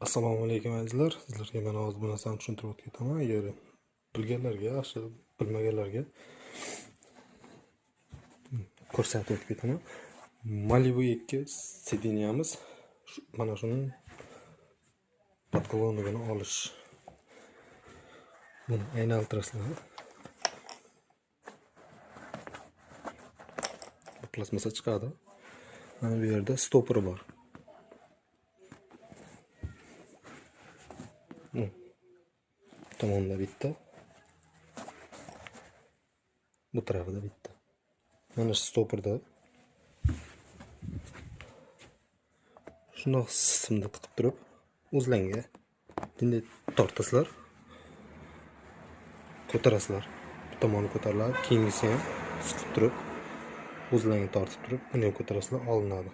Assalomu alaykum azizlar. Sizlarga mana hozir bu narsani tushuntirib o'tib ketaman. Agar bilganlarga yaxshi, bilmaganlarga ko'rsatib o'tib ketaman. Malibu 2 sideniyamiz mana shuning podkolonigini olish. Buni aylantirasizlar. Bu plastmassa chiqadi. Mana bu yerda stoperi bor. Tomonda bitta, bu tarafida bitta. Mana shu stoperda shundoq simni tiqib turib, o'zlangga bunday tortasizlar, ko'tarasizlar. Bu tomoni ko'tariladi, keyingisi ham siqib turib, o'zlangga tortib turib, buni ham ko'tarasizlar, olinadi.